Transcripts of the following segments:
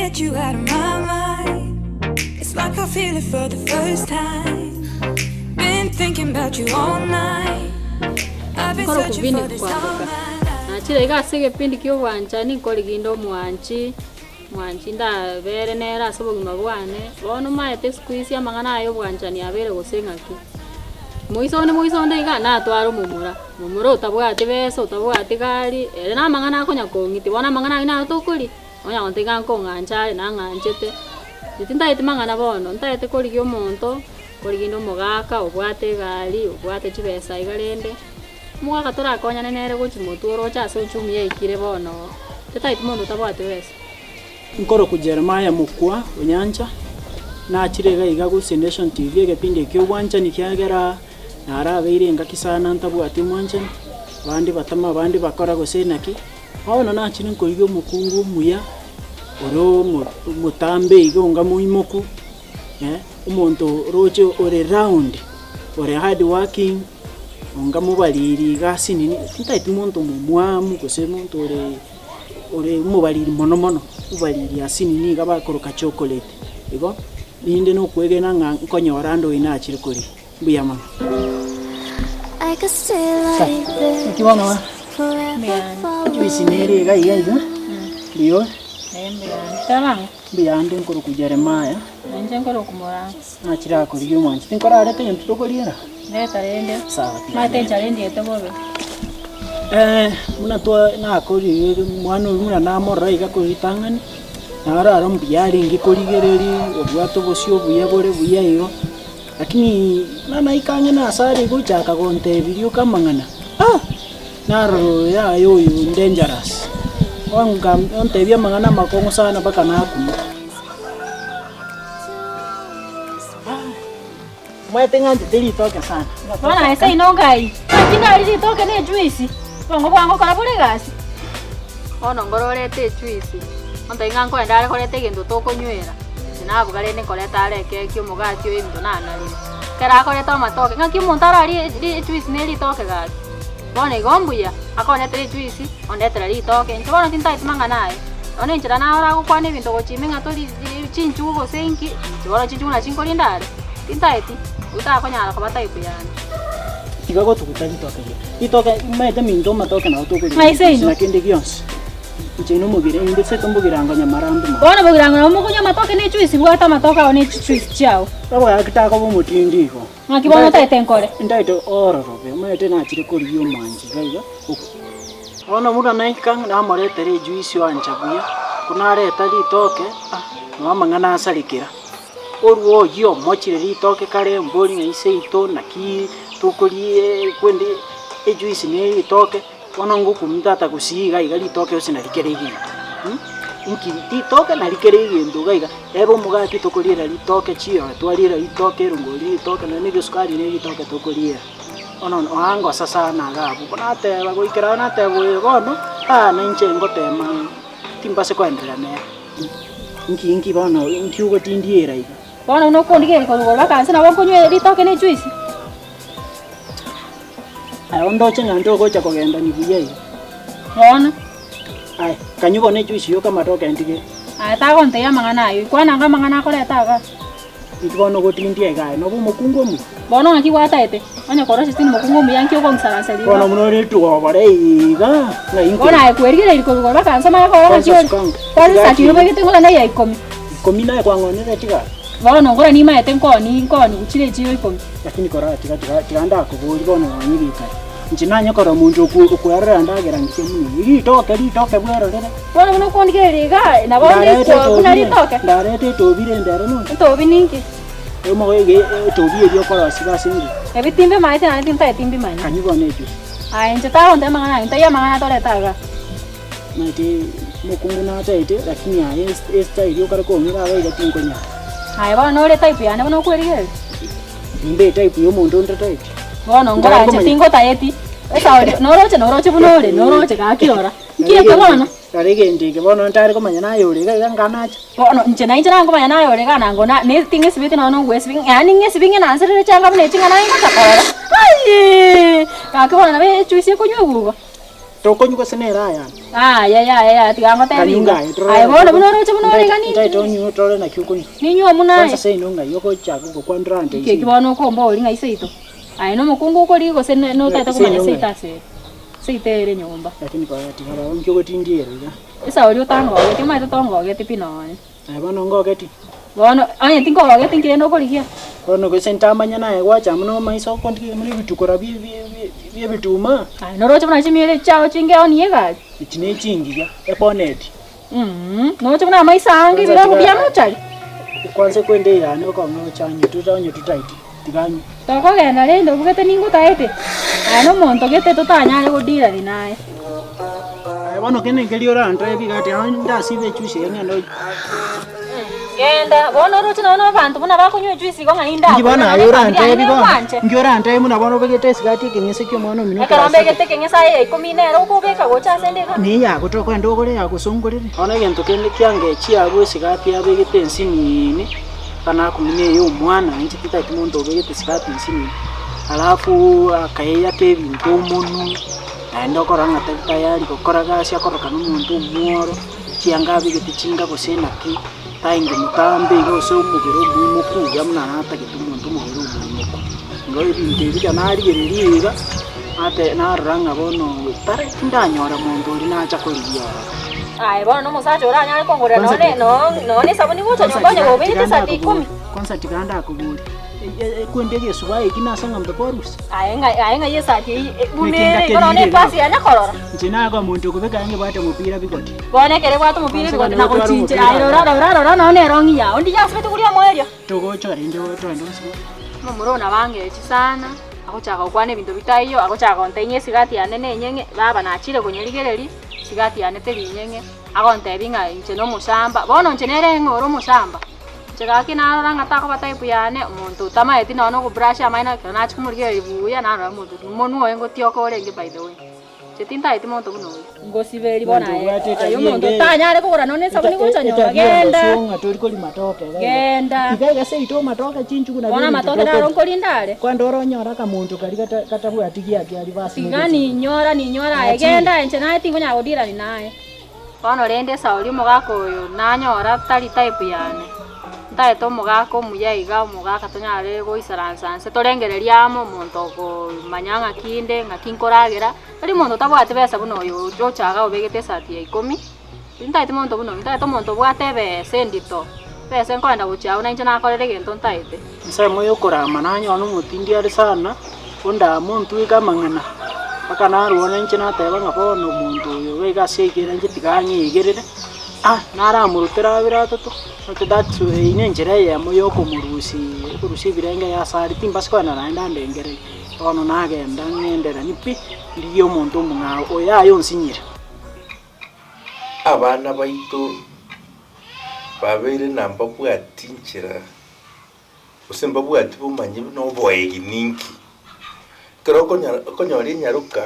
get you out of my mind. It's like I feel it for the first time. Been thinking about you all night. I've been Nkore searching okobindi for this all kwamboka. my life. Nachire iga ase egepindi kia obwanchani nkoriginda omwanchi, mwanchi ndabere nere ase obogima bwane, bono omanyete siku hizi amang'ana aya ya obwanchani abeire gose ng'aki. Moiso onde moiso onde iga, natware omomura, momura otabwati besa, otabwati gari, ere na amang'ana akonya kong'itia, bono amang'ana aywo naro tokoria, onya gontebia ng'a nkong'ancha are nang'anchete. Inche tintageti mang'ana bono, ntagete korigia omonto, korigia omogaka obwate egari, obwate chibesa iga rende, omogaka torakonyane nere gochia motwe oroche ase uchumi yaikire bono, totageti monto otabwati besa. Nkorokwa Jeremiah Mokua Onyancha, nachire iga iga Gusii Nation TV egepindi eke obwanchani kiagera narabeire engaki sana ntabwati omwanchani, abande batama abande bakora gose naki, bono nachire nkorigia omokungu omuya, ore omo omotambe iga onga moimoku, omonto oroche ore round, ore hard working, onga mobariri iga asinini, tintageti monto omomwamu gose monto ore. ore omobariri mono mono, omobariri asinini niga bakoroka chocolate, igo ninde nokwegena ng'a nkonyora ande oyio nachire koria. Mbuya mono. I could stay like Naki bono this forever Juice nere iga iga iga, mbuya ore? Ee mbuya ande. Teba ng'o? Mbuya ande nkorokwa Jeremiah. Nainche nkorokwa Moraa. Nachire akorigia omwanchi, tinkorarete egento tokoriera? Reta rende. Sawa tiga Omanyete ndete. enchara endiete bobe. Eh, buna twa nakorire omwana oyio buna namorora iga korwa ritang'ani, narora mbuya arenge korigereria, obwate obosio obuya bore buya igo, lakini buna naika ang'e na ase are igo ochaka gontebia rioka amang'ana, ah! Narora oyo yaya oyo dangerous, bono ontebia amang'ana amakong'u sana mpaka nakumia. Omanyete ng'anchete ritoke sana. Bono aye seino ngai, naki ndari ritoke ne ejuisi, obongo bwane ngokora bore egasi. Bono ngororete ejuisi, ontebi ng'a nkoenda are koreta egento tokonywera, inche nabuga rende nkoreta are ekeki, omogati oyo ebinto nanarire. Ekero akoreta amatoke, ng'aki omonto ararie ejuisi ne ritoke gaki? Bono igo mbuya, akondetera ejuisi, ondetera ritoke, inche bono tintageti mang'ana aye. Bono enchera naro agokwana ebinto gochia ime ng'a tori chinchugu gose inki, inche bono chinchugu nachi nkorinda are, tintageti, oyio takonyara koba type yane. Tiga gotuguta ritoke riria. Ritoke omanyete minto amatoke nabo tokoria Ng'ai seino? na kende gionsi. Inche nomogire inde se tomogirango nyamarambe mono. Bono bogirango nabo mokonywa amatoke ne ejuisi, bwata amatoke ao ne chijuisi chiao. Gaki takoba omotindi igo. Ng'aki bono otaete nkore? Ntaete ororobe, omanyete nachire korigia omwanchi iga iga. Bono buna naika namoretera ejuisi oancha buya, ko nareta ritoke, ah, nabo amang'ana asarekera. Orwo oyio omochire ritoke kare mbori ng'a iseito naki tokorie kwende ejuisi ne ritoke. Bono ngokumia tata gusii iga iga ritoke gose nari kere egento inki ritoke nari kere egento iga iga, ebe omogati tokoriera ritoke chiyoyo twariera ritoke erongori ritoke nonye na egesukari ne ritoke tokoriera. Bono oangosa sana iga abwo, bono nateba goikera abwo nateba oyo bono aa nainche ngotema timbase koenderea nere. Inki inki bono inki ogotindiera iga? Bono buna okondigereria korwa igoro mpaka inse nabo nkonywa ritoke ne ejuice. Aye ondoche ng'a ntogocha kogendania buya iga. Bono. Aye, kanywa bono ejuice yoka amatoke ntige. Aye tagontebia amang'ana ayio, ikwana anga amang'ana akoreta igaa. Inki bono ogotindia iga aye nobe omokungu omuya? Bono ng'aki gwataete? Onye korosia tindi mokungu omuya nki okongisaransa riroba? Bono buna ore ritugo iga, ng'ai Bono aye kwerigereiri korwa igoro mpaka inse omanye korora ng'aki Kwanza ore. suka ango. Kwanza esati ere obegete ng'ora neya ikomi. Ikomi naye kwang'onire chigari? Bono ngora nimaete nkoni nkoni gochire echiro ikomi. Lakini korora tiga tiga tiga ndakoborie bono nonye rikari. Inche nanye korora omonto okwo okwerorera ndagera ng'ike muno. Ritoke ritoke bwerorere. Bono buna okondigereria iga nabo Ndarete ndikwo buna etobire, ritoke. ndarete etobire ndere nonye. Etobi ninki? Omogoye etobi eria okorosia ase engencho. Ebi timbimaete naende tintageti mbimanye. Kanywa bono ejuice. Aye inche tagontebia amang'ana ayio, ntaiyo amang'ana atorete igaa. Omanyete omokungu nataete lakini aye estyle okare kong'ira iga iga tinkonyara. Aye bono nore type yane buna okwerigereria? Nimbe etype ya omonto ntataeti. Bono ngoranche tingotaeti, esauri noroche noroche buna ore noroche gaki rora. Nki eke bono? Rora egento eke bono ntare komanya naye ore iga iga nkanacha. Bono inche nainche nangomanya naye ore iga nango na ne ting'esibeti nonya nogwesibia yaani ng'esibie ng'e nanserere chianga buna echi ng'a naye ngocha korora, ayiiii! Gaki bono nabo ejuice ekonywegwa igo. Tokonywa gose nere ayane? Yaya yaya yaya tiga ngotebi Kanywa iga. ngaye torore Aye naki bono okonywa. buna oroche buna ore iga ni Ntaete onywe torore naki okonywa. ninywe buna Kwanza aye. seino ng'ai ogochaka gokwanera ante Inki eki iseino? bono okombori ng'a iseito? Aye nomokungu okorigia gose ne notaete komanya Seino seito ng'ai? ase ere? Seito ere nyomba. Lakini konya tiga baba inki ogotindiera iga? Esauri otangogeti omanyete tongogeti pi nonye. Aye bono ngogeti? Bono onye tinkogogeti inki rende okorigia? Bono gose ntamanya naye gwacha amo nomaiso okondigia buna ebitukora bi'ebituma. Aye noroche buna chimioro echi chiao chinge on ye egari? Echi nechingiya, eboneti. Noroche buna amaiso aange Kwanza ebirogo tiga bia mochari? Kwanza kwende eyane okong'a ochanye tuta onye tutaeti tiga nywe. Tokogenda rende obugete ningotaete? Aye nomonto gete totanyare godirani naye. Aye bono kende nkeria orantebi iga ati aye ndasibe ejuice eye ng'ende onywe. Genda, bono oroche nonya na abanto buna bakonywa ejuice igo ng'a Inki indakonywa bono nonya aye efamiri yane orantebi bono? negwanche. Inki orantebi buna bono obegete esigati ekeng'ese kia omwana omino Ekero ekero mbegete ekeng'ese aye ya ikomi nere okobeka gocha ase nde iga. Neyago tokoenda ogore yagosongorere. Bono egento kende kiangechia abwo esigati abegete ensinini, bana akumina eye omwana inche titageti monto obegete esigati ensinini, alafu akaeyaka ebinto omonwe. Naende okorora ng'a tari tayari gokora gasi akorokana omonto omworo, chianga abegete chinga gose naki, taenge motambe iga gose omobere omoimoku iga buna natagete omonto omobere omoimoku. Igo ebinto ebi ekero narigereria iga, nate narora ng'a bono tari tindanyora monto oria nacha korigia ororo. Aye bono nomosacha oranyare kongorera nonye nonye esabuni gocha nyomba onye gobegete esati ikomi. Kwanza tiga ndakoborie, kwende egesuba eki nase eng'ombe kwarusia? Aye ng'a aye ng'ai esati eyio e- buna Naki ere igo nonya ndakerire epasi yanya korora. Inche nakoa omonto okobeka ang'e bwate omopira bigoti. Bono ekero ebwate omopira Kwanza ebigoti bono na gotwara gochinche omopira aye rora rora rora nonya na erong'i yao ndiye asibete koria omoerio. Togocha rende toende gose. Omomura oyo nabo angechi sana, agochaka gokwana ebinto bitaiyo, agochaka gontebia ng'a esigati yane nenyeng'e, baba nachire konyerigereria, esigati yane teri enyeng'e, agontebia ng'a inche nomoshamba, bono inche nere ng'a ore omoshamba. Inche gaki narora ng'a takoba type yane, omonto otamaeti nonya na ogobrusha amaino ekero nachia komorigereria buya narora omonto omonwe oye ngotioka orenge by the way. Inche tintaeti monto buna oyio. Ngosiberia bono Omonto aye, obwate aye etabia omonto ende otanyare kogora nonya na esabuni gocha nyomba, etabia ende genda, ase ng'a tori koria matoke iga iga. genda. Iga iga seito amatoke chinchugu nabio Bono ebinto amatoke naro tokoria. nkorinda are. Kwanda oronyore akamonto karia gata katabwati giaki aria Tiga basimegete. ninyora ninyora aye, Nachire. genda inche naye tingonyara godirani naye. Bono rende Sauli omogaka oyo nanyora tari type yane, ntaete omogaka omuya iga, omogaka tonyare goisaransa nse torengererie amo, omonto okomanya ng'aki inde, ng'aki nkoragera, tari monto otabwati besa buna oyo ocha iga obegete esati ya ikomi, ntaeti monto buna oyio, ntaete omonto obwate ebesa endito, ebesa nkoenda gochia abwo nainche nakorera egento ntaete. Ensemo yokorama nanyora nomotindi are sana, ondame ontweke amang'ana, mpaka narwana inche nateba ng'a bono omonto oyo iga iga ase aikere inche tiga ang'egerere, ah naramorutere abere atato, ati that's eywo na enchera eyemo ya okomorusia okorusia ebirenge ase are, timbasi kogenda naende andengereri, bono nagenda ng'enderani pi, ndigie omonto omong'ao, oyo aye onsinyire. Abana baito babeire na mbabwati nchera gose mbabwati bomanyi buna oboegi ninki. Ekero okonyora okonyora enyaroka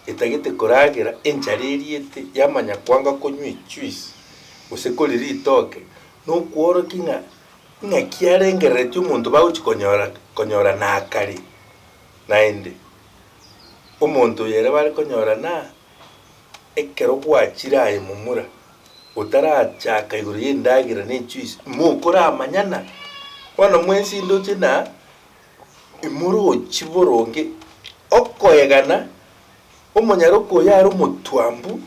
etagete koragera enchara eriete yamanya kwanga konywa ejuice gose koria ritoke, nokworokia ng'a ng'aki arengereretie omonto bagochi konyora konyora nakare naende. Omonto oyo ere bare konyora na ekero gwachire aye momura, otarachaka igoro y'endagera ne ejuice, mokoramanyana. Bono mwensi ndoche na imorochi boronge okoegana, omonyaroka oyo are omotwambu,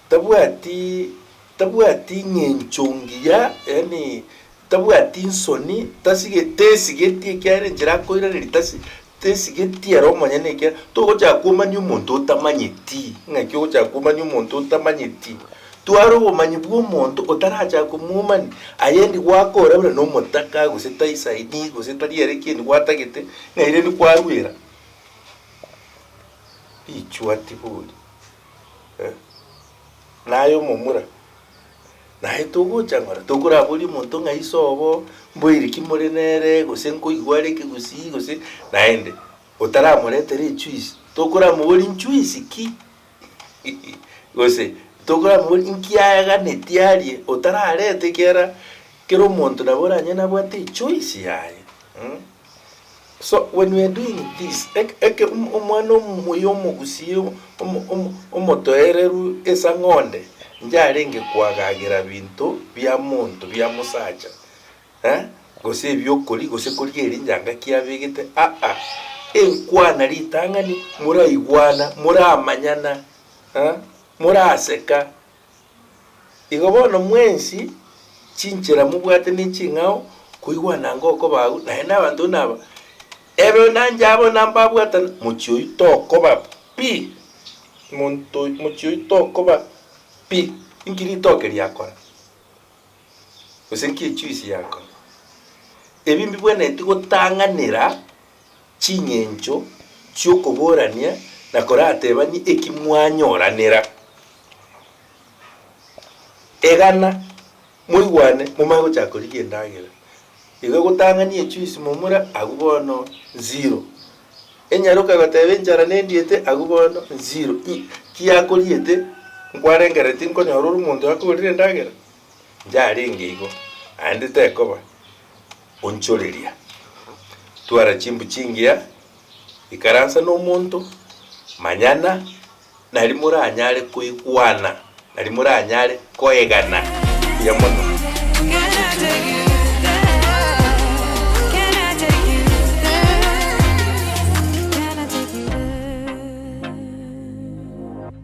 tabwati tabwati ng'encho ngiya yaani tabwati nsoni, tasige tesigeti ekiagera enchera akoiraneria tasi tesigeti ere omonyene ekiagera togochaka komania omonto otamanyeti, ng'aki ogochaka komania omonto otamanyeti. Twara obomanyi bwa omonto otarachaka komwomani, aye ndi gwakora buna na omotaka gose taisaini gose tari ere kende gwatagete, ng'ai rende kwarwera richwati bori eh. Naye omomura. Naye togocha ng'ora, tokoraboria omonto ng'a ise obo, mboiri ki more nere, gose nkoigwa are ekegusii, gose naende otaramoretera ejuice, tokoramoboria njuice ki? Gose tokoramoboria nki aeganetie arie otarareta ekiagera kera omonto nabo oranyare nabwate echoice yaye mh. So when we are doing this, eke eke omwana omuya omogusii omo omo omotoereru esang'onde, njarenge koagagera binto bia monto bia mosacha eh, gose ebiokori gose koria erinchanga ki abegete aa, enkwana ritang'ani moraigwana moramanyana eh, moraseka. Igo bono mwensi chinchera mobwate ne ching'ao koigwana ngokoba agwo, naende abanto buna aba, ebe nanche abo nambabwatana, mochie oyio tokoba pi, monto mochie oyio tokoba pi, inki ritoke riakora? Gose nki ejuice yakora? Ebi mbibwenereti gotang'anera ching'encho chi'okoborania na koratebanie eki mwanyoranera. Egana, moigwane, momanye gochaka korigia endagera. Igo egotang'ania ejuice momura, agwo bono zero. Enyaroka egoteba enchara nendiete, agwo bono zero. I ki yakoriete, nkwarengereretie nkonyora ore omonto akogorire endagera? Njarenge igo, naende tekoba. Onchoreria, twara chimbu chingiya, ikaransa nomonto, manyana, nari moranyare koigwana, nari moranyare koegana buya mono.